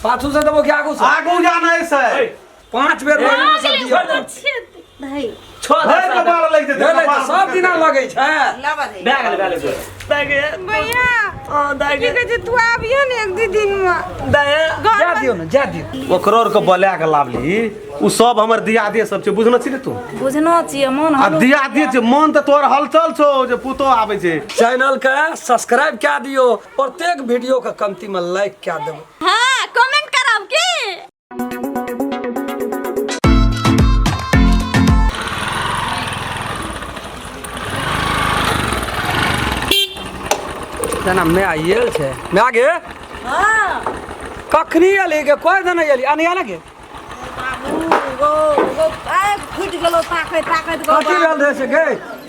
पाछू से देबो कि आगू से? आगू जाना है से। 5 बेर ओहिना से दियौ। नहीं। छओ भरि दस के बाल लागि जेतै। भेलै तऽ सब दिना लगै छै। लाबा दे। भए गेलै, भए गेलै। दाइ गे। भैया। हँ, दाइ की गे। कहै छै तू आबियो ने एक दू दिन मे। दाइ। जा दियौ ने, जा दियौ। ओकरो आर के बोला के लावली, उ सब हमर दियादे सब छै, बुझलो छी ने तू? बुझनो छियै मन। आ दियादे छै, मन तऽ तोहर हलचल छौ जे पुतोह आबै छै। चैनल के सब्सक्राइब कए दियौ, प्रत्येक वीडियो के कमती में लाइक कए देबै। हाँ, कमेंट करब की? जेना my आयल छै, my गे। हाँ। कखनी एली गे? कोई दिन एली अनिया ने गे? बाबू गो गो आइ फुटि गेलो ताकैत ताकैत गो। कथी भेल रहे से गे?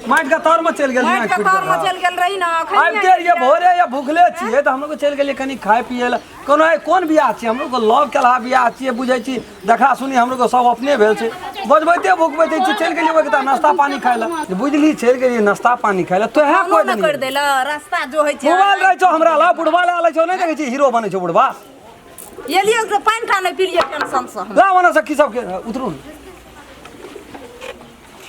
माटि के तर में चलि गेल? माटि के तर में चलि गेल रही ने अखन। आबिते रहियै भोरे या भुखले छियै तऽ हमलोग चलि गेलियै कनि खाय पियै लए। कोनो आइ कोन बियाह छियै? हमलोग लव केलहा बियाह छियै, बुझै छी, देखा सुनी हमलोग सब अपने भेल छै। बजबैते भुकबैते छी, चलि गेलियै ओहिके नाश्ता पानी खाय लए, बुझली? चलि गेलियै नाश्ता पानी खाय लए, तोहे फोनो कोइ नहि दिन करि देला, रास्ता जो होइ छै। मोबाइल रहै छौ हमरा लग, बुढ़वा लए लै छौ, नहि देखै छी हीरो बनै छौ बुढ़वा। एलियै तऽ पानि टा नहि पिलियै टेंशन से हम। ला ओना से की सबके उतरू ने।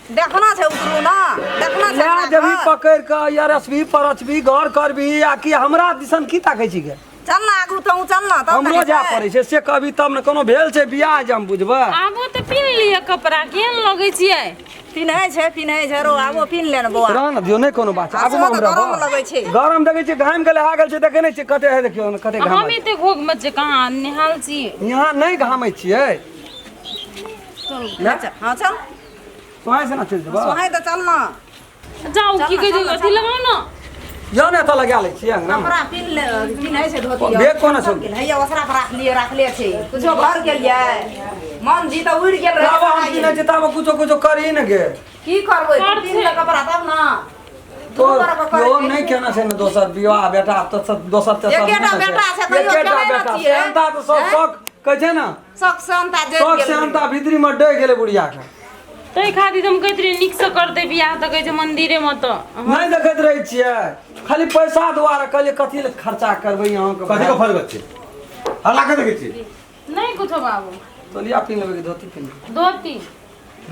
देखना छै, उतरू ना, देखना छै। लए हमरा जेबही घर। पकड़ि कऽ या रसबी परचबी घर करबी आ कि हमरा दिसन की ताकै छी गे? चल ना आगू, तू चल ना तब। हमरो जाय पड़ै छै से कहबी तब ने। कोनो भेल छै बियाह जे हम बुझबै? आबो तऽ पिन्ह लिअ कपड़ा, केहन लगै छियै? पिन्है छै, पिन्है छै रो, आबो पिन्ह ले ने बौआ। रह ने दियौ, नहि कोनो बात छै। आगू मे आसो हम तऽ गरम रहब। लगै छै। गरम देखै छियै, घाम के लहा गेल छै, देखै नहि छियै कते है? देखियौ ने कते घाम। हम एते घोघ मे छै कहाँ निहाल छी? यहाँ नहि घामै छियै। चल, चल, हाँ चल। सोहाइ से ना चलि जेबै। सोहाइ तऽ चल ना। जाउ, की कहै छै, अथी लगाउ ने। यौ ने, एतऽ लगा लै छियै अंगना मे। कपड़ा पिन्ह ले, पिन्है छै धोती। बैग कोना छौ? हैया ओसरा पर राखलियै, राखले छै। कुछो घर गेलियै, मन जी तऽ उड़ि गेल ताबे हम रहै। पिन्है छियै ताबे कुछो कुछो करही ने गे। की करबै? कर पिन्ह ले छै। कपड़ा तब ने। तो दू तरह के करै यो छै। नहि केना छै ने दोसर विवाह बेटा तऽ दोसर तेसर एकेटा नहि ने। बेटा छै, तैयो एकेटा केने बेटा छियै? सेहनता तऽ सब हैं? शौक कहै छै ने। शौक सेहनता जरि शौक गेल रहै। सेहनता भीतरी मे डहि गेलै बुढ़िया के। ताहि खातिर हम कहैत रहियै नीकसँ करतै बियाह, तऽ कहै छै मंदिरेमे तऽ नहि देखैत रहै छियै, खाली पैसा दुआरे कहलियै कथी लए खर्चा करबै अहाँके। कथी के फर्क छै? हल्ला के देखै छी। नहि कुछो बाबू। तोलिया पिन्ह लेबै कि धोती पिन्ह? धोती।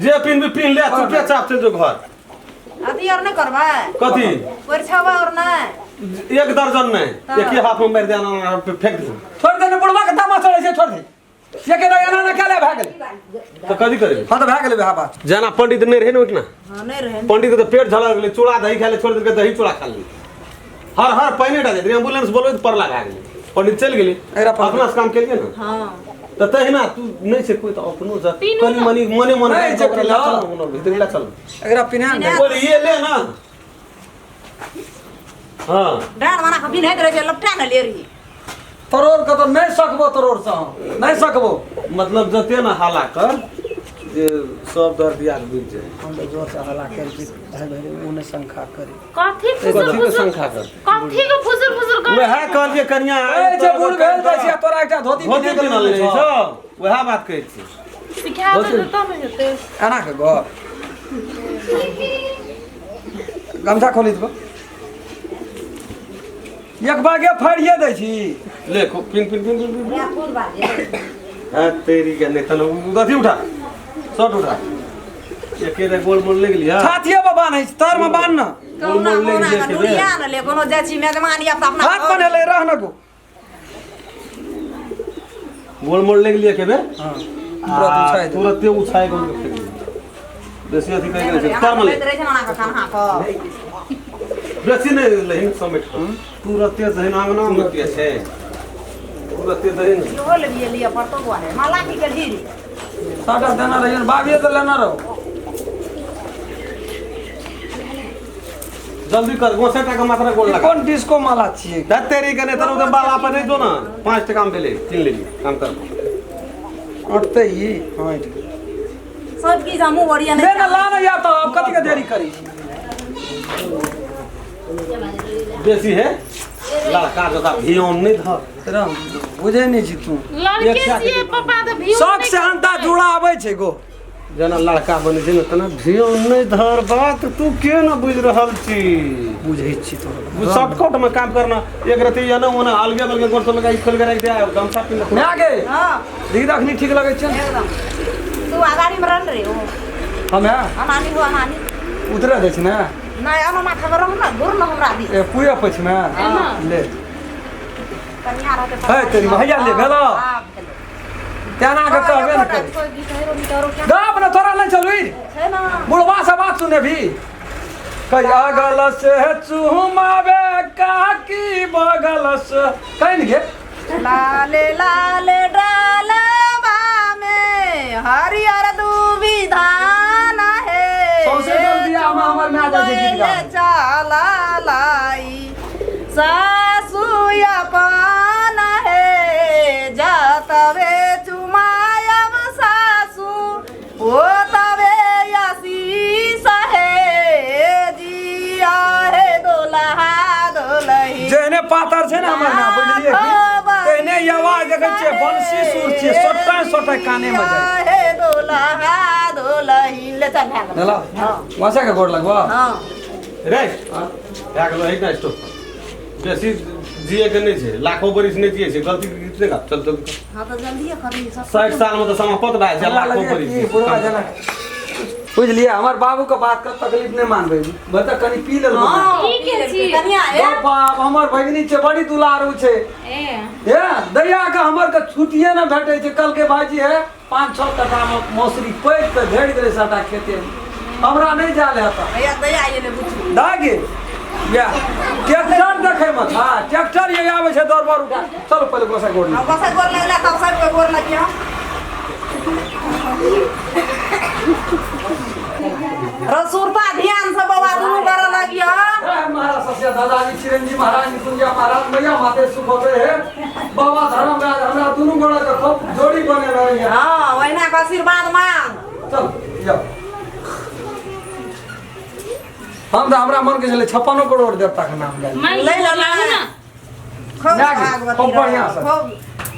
जे पिन्हबी पिन्ह ले, चुपे चाप चलि जो घर। अथी आर नहि करबै? कथी? परिछावा और नहि? एक दर्जन नहि, एक ही हाथ में मारि देना, फेंक दे। छोड़ि दे ने बुढ़वा के, तामा चढ़ै छै, छोड़ि दे। एके बेर एना एना कए भए गेलै। तऽ कथी करेबै? हँ, तऽ भए गेलै वएह बात। जेना पंडित नहि रहै ने ओहिठिना। हाँ, नहि रहै। पंडित के तऽ पेट झलक गेलै, चूड़ा दही खाय ले छोड़ि देलकै, दही चूड़ा खा लेलकै। हर हर पानि टा जाइत रहै, एम्बुलेंस बोलबैत परला भए गेलै, पंडित चलि गेलै। एकरा पकड़। अपना से काम केलियै ने। हाँ। तऽ तहिना तू नहि छै कोइ तऽ अपनो से पीनू कनि ने। मनि मने मन नहि छै ओकरा लए पीलौ। चल ने, भीतर लए चल। एकरा पिन्हा ने। बोल ये ले ना। हाँ। डाँड़ बना कऽ पिन्हैत रहै छै, लपटा ने ले रही। तरोड़ के तऽ नहि सकबो, तरोड़ से हम नहि सकबो। मतलब जते ने हाला कर जे सब दर्द याद बुझि जाए। हम तऽ जोर से हल्ला करै छी भाइ, भाइ ओ नहि शंखा करे। कथी फुसुर कथी के फुसुर? शंखा कर? कथी के फुसुर फुसुर कर? वएह कहलियै कनिया। ए जे बूढ़ भेल जाइ छै, तोरा एकटा धोती धोती पिन्हे के पिन्हल नहि रहै छौ। छौ, वएह बात कहै छी। सिखा देतै तब ने हेतै। एना के गो गमछा खोली देबो, एक बागे फाड़िए दै छी। ले pin pin pin pin pin. हाँ तेरी के नहीं तन अथी उठा, शर्ट उठा। एके रे गोल मोल लागि लिया। छातिए पर बान्है छी, तर में बान्ह न। कहुना कहुना कऽ डुरिया ने ले, कोनो जाइ छी मेजबान या तऽ अपना हाथ बनेले रह न गो। गोल मोल लागि लिया के बे। हाँ, तुरंत उछाइ दे। तुरंते उछाइ गोल के फेंक दे। बेसी अथी कहि गेल छै तर में ले। रहै छै ना कऽ कन्हा पर। बेसी नहि लहिन, समेट कऽ तुरते दहिन आंगना में के छै, तुरते दहिन। इहो लेबियै, लिअ पड़तौ बौआ रे। माला की केलही रे? साटा देना रहियो, बाबिए तऽ लेना रहो। जल्दी कर, गोसे टाका मात्रा गोल ई लगा। कोन डिस्को माला छियै? धत तेरी के नहीं तनु बाला पर नहीं दो ना, 5 टका में भेलै, किन लेली, काम कर। अटतै ई? हँ, अटि गेलै। सब किछु हमहूँ ओरिया ले नहि। ने, ला ने यार, तऽ आब कथी के देरी करी? बेसी है लड़का जका भियोन नहीं धर। राम, बुझै नहि छी तू। लड़के छियै पापा तऽ भी। शौक से हंता जुड़ा आबै छै गो। जेना लड़का बनै छै ने तेना ध्यान नहि धर बात तू के न बुझि रहल छी। बुझै छी तोरा। शॉर्टकट में काम करना एक रति या ना ओना अलगे बलगे गोर सब लगा खोल के राखि दे आ गमछा पिन माय गे हां दीदी अखनी ठीक लगै छै। एकदम तू आगाड़ी में रन रे हो। हम है अनानी हो अनानी उतरे दै छै ने। नहीं अना माथा पर रह ना गुर न हमरा दी। ए पूरा पैछ में ले कन्या रहते है तेरी भैया ले भेलो। हां भेलो तेना के कहबे ने करी। कोई गीत है रो मिटारो क्या गप न तोरा नहीं चलबी छै ना। बुढ़वा से बात सुने भी कई अगल से चुमावे काकी बगल से कहीं गे लाले लाले डालबा में हरियर दूबी धान है। सौंसे जल बियाह में हमर माय जाइ छै गीत गाबै। चला लाई सासु अपन है जतवे चुमायब सासु ओ तवे आशीष है जिया हे दोलहा दोलही। जेहने पातर छै ने हमर माय बुझलियै की तेहने ई आवाज देखै छियै बंसी सुर छियै सोटा सोटा काने में जाइ। हे दोलहा दोलही ले चल भए गेल। भेलो वैसे के गोड़ लगबो। हां रे भए गेलो है ना स्टॉप। बेसी जिए के नहीं छै लाखों बरिस नहीं जिए छै गलती कितने का चल चल। हां तो जल्दी करनी सब 60 साल में तो समाप्त भए छै लाखों बरिस। बुढ़वा जेना बुझलियै हमर बाबू के बात के तकलीफ नहीं मानबै बता कनी पी लेलको। ठीक है छी कनिया ए बाप हमर भगिनी छै बड़ी दुलारू छै। ए ए दैया के हमर के छुट्टिए न भेटै छै। कल के भाईजी है 5-6 कट्ठा में मौसरी पैक के झड़ि गेलै सबटा खेते में। हमरा नहीं जाल हेता भैया दया आइए बुझू दागे या ट्रैक्टर देखै में था ट्रैक्टर ये आबै छै दरबार उठा। चलो पहिले गोसा गोड़ हम गोसा गोड़ लगला तब सब के गोड़ लगिया। रसूरपा ध्यान से बाबा दुनू करे लगिया। जय महाराज सस्या दादाजी चिरंजीव महाराज निकुंजा महाराज मैया माते सुख होते है बाबा धर्मराज हमरा दुनू गोड़ा के खूब जोड़ी बने रहे। हां ओहिना के आशीर्वाद मांग। चल जाओ हम तो हमरा मन के छलै 56 करोड़ देवता के नाम ले ले ले ना खूब भागवती बढ़िया से खूब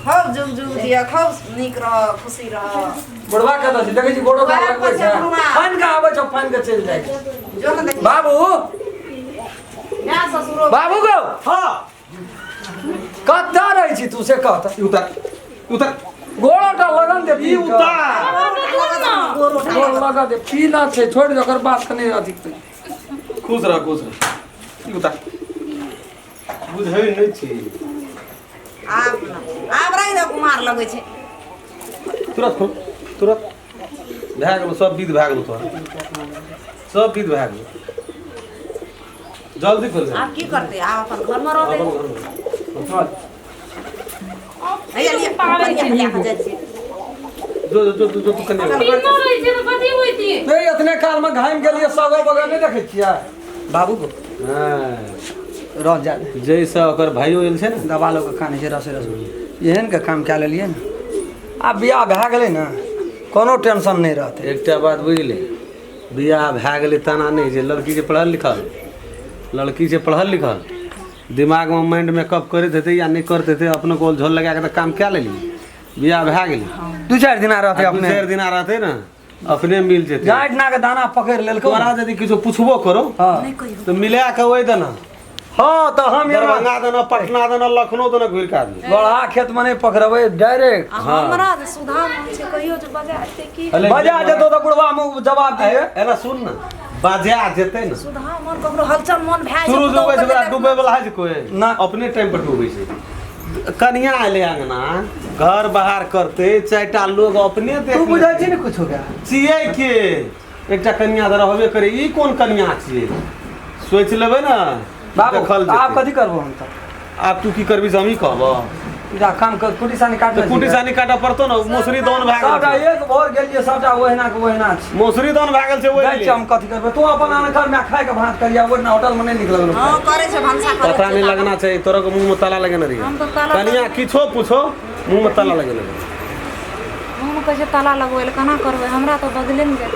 खूब जुग जुग दिया खूब नीक रह खुशी रह। बुढ़वा के त देखै छी गोड़ो के लगबै छै फाइन के आबै छै फाइन के चलि जाइ जो न देखी। बाबू ना ससुरो बाबू गो हां कत रहै छी तू से कह त उतर उतर गोड़ो टा लगन दे ई उतार गोड़ लगा दे पीना छै छोड़ दे ओकर बात नहीं अधिक। खुश रह खुश रह ई उतार बुझै नहीं छी आब आब रहि दे कुमार लगै छै। तुरंत खोल तुरंत भए गेलो सब विध भए गेलो तोरा सब विध भए गेलो जल्दी खोल। आब की करते आब अपन घर में रहते हैया लिया पाबै छै लिया के जाइ छी जो जो जो जो तू कन्या पीनो रहै छै त कथी होइती। नहीं इतने काल में घाम गेलियै सगो बगल नहीं देखै छियै बाबू को। हां रह जा जैसे ओकर भाइयो एल छै ने दवा लोग के खाने छै रसे रस एहन के काम कए लेलियै ने आब बियाह भए गेलै ने कोनो टेंशन नहीं रहतै। एकटा बात बुझली बियाह भए गेलै तना नहीं छै लड़की जे पढ़ल लिखल लड़की जे पढ़ल लिखल दिमाग में माइंड मेकअप करैत हेतै या नहीं करैत हेतै अपनो को झोल लगा के तऽ काम कए लेली बियाह भए गेलै 2-4 दिना रहतै अपने 2-4 दिना रहतै ने अपने मिल जेतै। जाट ना के दाना पकड़ लेलको तोरा यदि किछो पुछबो करो तऽ मिला के ओहि देना। हाँ तो हम दरभंगा देना पटना देना लखनऊ देना घुरि के आदमी बड़ा खेत में नहीं पकड़बै डायरेक्ट। हमरा जे सुधा मन छै कहियो जे बजा एते की बजा जेतो तऽ बुढ़वा मुँह जवाब दिए। एना सुन ना बजा जेतै ने सुधा मन ककरो हलचल मन भए जेतै सुरज उगै छै ओकरा डूबै वाला है छै कोई ना अपने टाइम पर डूबै छै। कनिया एलै अंगना घर बाहर करते चारिटा लोग अपने देख तू बुझै छी ने कुछो के छियै के एकटा कनिया तऽ रहबे करे ई कोन कनिया छियै सोचि लेबै ने बाबू। आब कथी करबो हम तऽ आब तू की करबी से हमही कहबो। पूरा काम कर कुटी सानी काट कुटी सानी काटऽ पड़तो ने मौसरी दान भए गेल सबटा एक भोर गेलियै सबटा ओहिना के ओहिना छै मौसरी दान भए गेल छै ओहि जाइ हम कथी करबै तू अपन आन कर में खाय के भात करिया ओहिना होटल में नहीं निकल गेलो। हां करे छै भनसा करे पता नहीं लगना चाहिए तोरा के मुंह में ताला लगेने रही। हम तो ताला कनिया किछो पूछो मुंह में ताला लगेने रही। मुंह में कैसे ताला लगवेल केना करबै हमरा तो बदले ने जाय।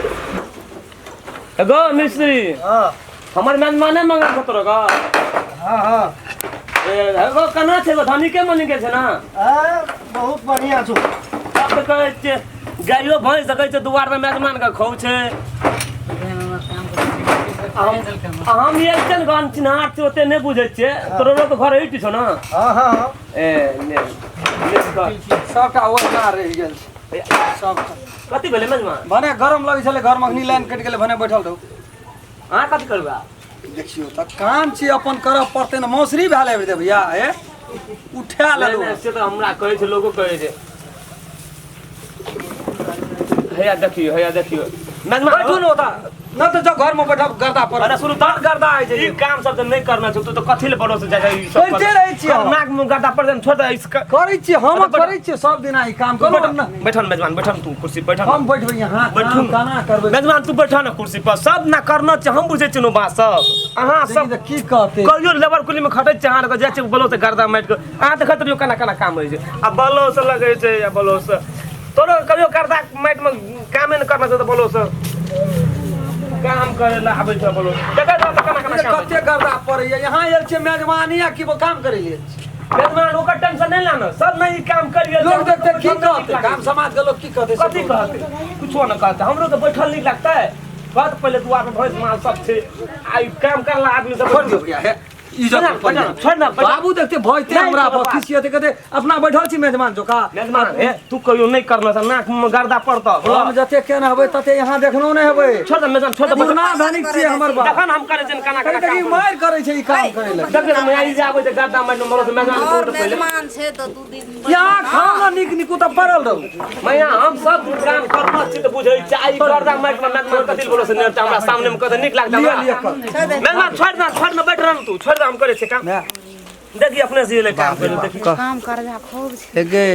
एगो मिस्त्री हां हमर मेहमान मांगे छ तोरा का। हां हां एगो केना छै धनिके मनी के छै ना। बहुत बढ़िया छौ। तब तऽ कहै छियै गाइयो भैंस देखै छै दुआर में मेजमान के खौ छै। आ हम ये छै ने गान चिन्हार छै, ओते नहि बुझै छियै। तोरो तऽ घर एहि छौ ने? हँ हँ हँ। ए ने ने कर। सबटा ओहिना रहि गेल छै सबटा। कथी भेलै मेजमान? भने गरम लगै छलै घरमे, अखनी लाइन कटि गेलै, भने बैठल रहू। अहाँ कथी करबै आब? देखियौ तऽ काम छी अपन करऽ पड़तै ने। मौसरी भए लेबै दे भैया, हे उठा नहि लेलहुँ। नहि, से तऽ हमरा कहै छै, लोको कहै छै। हैया देखियौ, हैया देखियौ मेजमान। बैठू ने ओतऽ, नहि तऽ जाउ घरमे बैठब गर्दा पर। अरे सुनू बड़ गर्दा होइ छै। ई काम सब तऽ नहि करना छै। तू तऽ कथी ले पड़ोस जाइ छै ई सब? करिते रहै छियै हम। नाक मुँह गर्दा पर छोड़ दे इसका। करै छियै हम, बैठ। करै छियै सब दिना ई काम करू ने। बैठल मेजमान, बैठल तू कुर्सी पर बैठल। हम बैठबै यहाँ? बैठू। काम केना करबै? मेजमान, तू बैठल ने कुर्सी पर। सब ना करना छै, हम बुझै छियै नो बात सब। अहाँ सब देखी तऽ की कहतै। कहियो लेबर कुली में खटै छै अहाँ जाइ छै बलो से गर्दा माटि के। अहाँ देखैत रहियो केना केना काम होइ छै आ बलो से लगै छै आ बलो से तोरो कहियो गर्दा माटि में कामे नहि करना छै तऽ बलो से काम करे ला आबै छै। बलो देखै छौ तऽ केना केना काम होइ छै। कते गर्दा पड़ैया। यहाँ आयल छियै मेजबानी आ की काम करै लेल छियै? मेजमान, ओकर टेंशन नहि लाना। सब नहि ई काम करिए। लोग देखते की कहतै? काम समाज के लोग की कहतै से? कथी कहतै? कुछो न कहतै। हमरो तऽ बैठल नीक लगतै। कहत पहिले दुआर पर भैंस माल सब छै आ ई काम करला आदमी सब। छोड़ दियौ भैया, हे इज्जत बैठल, पर बैठल, छोड़ ना, बैठल। बाबू देखते भजते नहीं, हमरा कोनो पर बात। खिसियते, कहते अपना बैठल छी मेजबान जोका। मेजमान, हे तू कहियो नहि करना छ, नाक में गर्दा पड़तौ। हम जते केने हेबै तते यहाँ देखनो नहि हेबै। छोड़ दे मेजबान, छोड़ दे, बैठल। पुरना धनिक छियै हमर बाप। जखन हम करै छियै केना केना कहीं काम। मारि करै छै ई काम करै लए। देख ने मैया, ई जे आबै छै गर्दा मारि मरो मेजबान और के पहिले। मेजमान छै तऽ 2 दिन यहाँ खाना नीक निकू तऽ पड़ल रहू। मैया, हम सब काम करना छी तऽ बुझै छी। आ ई गर्दा मारि में मेजबान कथी बोलो से नहि हमरा सामने में कहते नीक लागतै लिअ हमरा? लिअ कर। मेजबान, छोड़ ना, छोड़ ना, बैठ रह तू, छोड़ दे, हम करै छियै काम। देखी अपने से ले काम करू, देखी। काम कर्जा खूब छै। हे गे,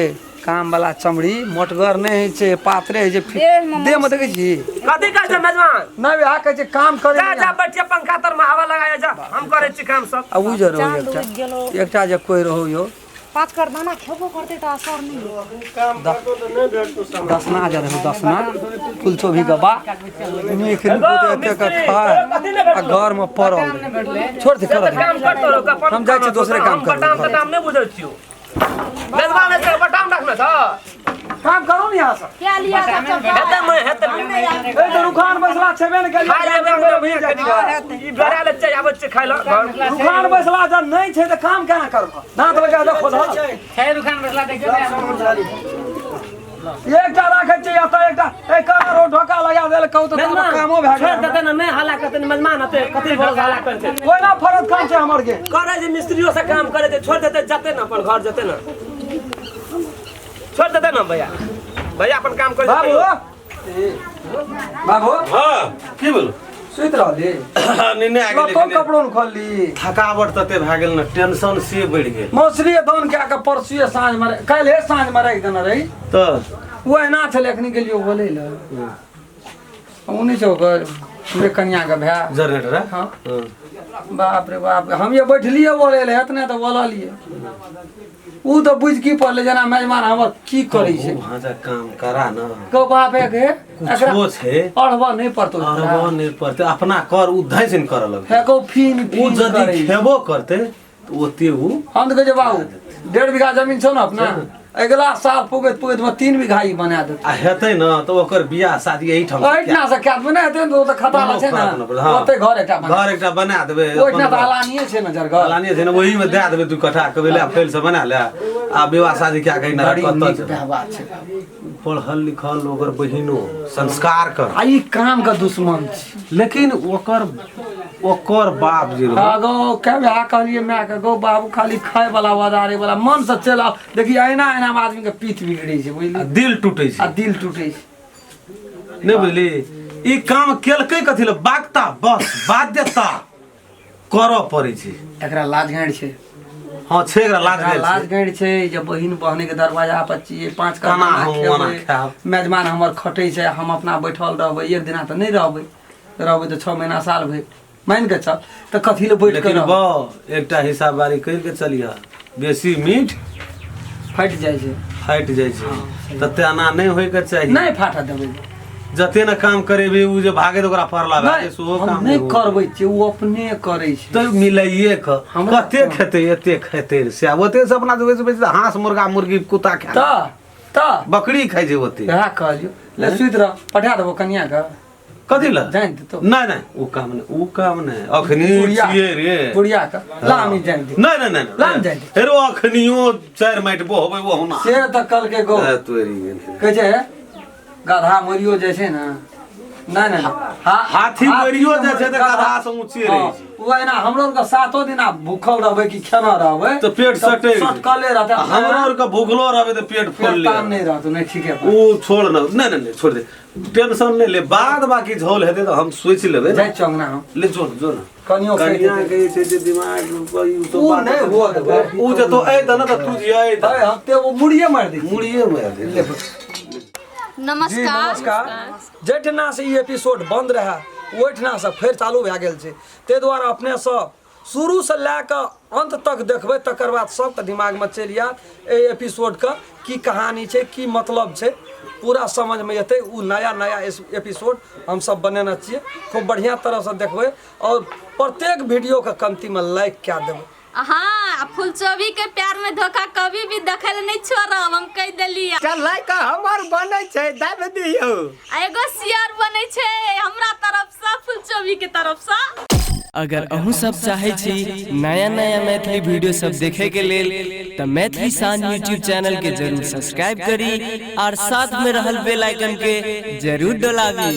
काम वाला चमड़ी मोटगर नहि होइ छै, पातरे होइ छै। देहमे देह मे देखै छी। कथी कहै छै मेजबान? नहि, वएह कहै छै काम करै। जा जा, बैठिए पंखा तर में हवा लगाए जा, हम करै छी काम सब। आ उ जे रहौ चाँद एकटा उगि गेलो। एकटा जे कोइ रहौ यौ। 5 कर दाना खेबो करतै तऽ असर नहि होतै। दसना जे रहौ, दसना फुलचोभी के बा नीक निकुत एते के खाय आ घर मे पड़ल रहै। छोड़ दे, कर से तऽ काम करतो रहो, अपन। हम जाइ छी दोसरे काम हम करबै। बटाम तटाम नहि बुझै छियौ मेजबान, एते बटाम रखने छ। काम करू ने यहाँ से। क्या लिया सब चप्पल? हेतै मैं हेतै। ए तऽ रुखान बैसला छेबे ने करियै। खाय लेबै हमरा भैया जाइ छी। ई बेरा ले चाय आबै छै खाय लए घर। रुखान बैसला जब नहि छै तऽ काम केना करबह? दाँत लगा दे खोदह। एकटा राखै छियै एतऽ, एकटा एकर रो ढोका लगा देल कहू तऽ तब कामो भए छोड़ि गेल। देतै ने, नहि हल्ला करतै ने मेजमान, हेतै कथी भरोसे हल्ला करतै? कोना फरक काम छै हमर गे? करै छै मिस्त्रियो से काम करै छै। छोड़ि देतै, जतै ने अपन घर जेतै ने, छोड़ि देतै ने भैया। भैया अपन काम करै बाबू, बाबू। हँ, की बोलू? सुति रहली? निन्ने आ गेलै। लतो कपड़ो ने खोलली। थकावट तते भए गेल ने, टेंशन से बढ़ि गेल। मौसरी दान कए कऽ परसुए साँझमे, काल्हिए साँझमे राखि देने रही। तऽ ओ एना छलै, एखनी गेलियो बोलै लए। ओ नहि छै ओकर हमरे कनियाके भाय। जनरेटर है? हँ। बाप रे बाप, हम ये बैठलियै बोलै लए, एतने तऽ बोललियै, उ तऽ बुझि की पड़लै जेना मेजबान हमर की करै छै। वहाँ जा काम करा न। गौ बाप के एकरा कुछो छै। अढ़बऽ नहि पड़तौ। अरबो नहि पड़तै, अपना कर उ धैस ने करऽ लगतै। हे गौ फीन उ फीन यदि करै छै। खेबो करतै तऽ ओते उ हम तऽ कहै छियै बाबू, 1.5 बीघा जमीन छौ ने अपना, अगिला साल पुगैत पुगैत मे 3 बीघा ई बना देतै। आ हेतै ने तऽ ओकर बियाह शादी एहिठाम ओहिठिना से कए देबै, नहि हेतै ने तऽ ओ तऽ खताला छै ने। कोनो फरक नहि पड़तै, हँ। ओतै घर एकटा बना घर एकटा बना देबै। ओहिठिना तऽ अलानिये छै ने जरगर। अलानिये छै ने, ओहीमे दए देबै 2 कट्ठा के ले, फैल से बना ले आ विवाह शादी कए के बड़ी कतऽ नीक जेबै? व्यवहार छै बाबू। पढ़ल लिखल ओकर बहिनो संस्कार कर आ ई काम के दुश्मन छै। लेकिन ओकर ओकर बाप जे रहै हाँ गौ, के वएह कहलियै माय के, गौ बाबू, खाली खाय वाला वदारे वाला मन से चलि आउ। देखी एना एना मे आदमी के पीठ बिगड़ै छै, आ बुझली? दिल टूटै आ छै। दिल टूटै छै। नहि बुझली, ई काम केलकै कथी लए? बागता बस बाध्यता करऽ पड़ै छै। एकरा लाज गाँड़ छै। हँ छै, एकरा लाज एकरा गेल लाज छै। गाँड़ छै जे बहिन बहने के दरवाजा पर छियै, 5 केना कना हम ओना खेबै, खायब? मेजबान हमर खटै छै, हम अपना बैठल रहबै। एक दिना तऽ नहि रहबै, रहबै तऽ 6 महीना साल भरि मानि कऽ चल, तऽ कथी लए बैठ कऽ लेकिन रहबै? बौ, एकटा हिसाब बारी करि के चलिह, बेसी मीठ फाटि जाइ छै। फाटि जाइ छै, तऽ तेना नहि होइके चाही। नहि फाटऽ देबै। जते ने काम करेबी, उ जे भागे तऽ ओकरा फरला भए नहि जाइ, सेहो हम काम नहि होय। करबै छियै, ओ अपने करै छै। तऽ मिलाइए कऽ हमरा कते खेतै, एते खेतै से ओते से अपना बेसी बेसी तऽ हाँस मुर्गा मुर्गी कुत्ता खा तऽ तऽ बकरी खाइ छै ओते। वएह कहलियौ, ले सुति रह, पठा देबो कनिया के। कथी ल? जानि देतौ। नहि नहि, ओ काम नहि, ओ काम नहि, अखनी पुड़िया। छियै रे। पुड़िया के लामी जानि दे। नहि नहि नहि। लाम जानि दे। हेरो अखनियो चारि माटि बहबै ओहुना। से तऽ कहलकै गो। ए, तोरी गेल। कहै छै गधा मरियो जाइ छै ने। नहि नहि नहि। हाथी मरियो जाइ छै तऽ गधा से ऊँचे रहै छै। ओ एना हमरो आरके सातो दिन आब भूखल रहबै कि खेना रहबै तऽ पेट सटै छै। सटकले रहतै। हमरो आरके भूखलो रहबै तऽ पेट पेट फुलले ताम नहि रहतौ। नहि, ठीके बात। ओ छोड़ न, नहि नहि नहि, छोड़ दे, टेंशन नहि ले, बाद बाकी झोल हेतै तऽ हम सोचि लेबै ने। जाइ छियौ अंगना हम। ले जो जो ने। कनियो कहि कनिया देतै। के जे छै जे दिमाग पर ई सब उ बात नहि हुअ देबै। उ जे तो ऐत ने तऽ तू जे ऐत। अरे हम ते ओ मुड़िए मारि दै छियै। मुड़िए मारि दे। जी। नमस्कार। नमस्कार। जाहिठिना से ई एपिसोड बंद रहए ओहिठिना से फेर चालू भए गेल छै, ताहि दुआरे अपने सब शुरूसँ लए कऽ अन्त तक देखबै, तकर बाद सबके दिमागमे चलि आयत एहि एपिसोडके की कहानी छै, की मतलब छै, पूरा समझमे एतै। ओ नया नया एपिसोड हमसब बनेने छियै, खूब बढ़िआँ तरहसँ देखबै आओर प्रत्येक वीडियोके कमतीमे लाइक कए देबै। हाँ, आ फुलचोभी के प्यार में धोखा कभी भी देखे ले नहीं छोड़ब, हम कह देली। चल लाइक हमर बनै छै, दाबि दियौ। आ एगो शेयर बनै छै हमरा तरफ से, फुलचोभी के तरफ से। अगर अहूँ सब चाहै छी नया नया मैथिली वीडियो सब देखे के लेल तऽ मैथिली शान यूट्यूब चैनल के जरूर सब्सक्राइब करी और साथ में रहल बेल आइकन के जरूर डोलाबी।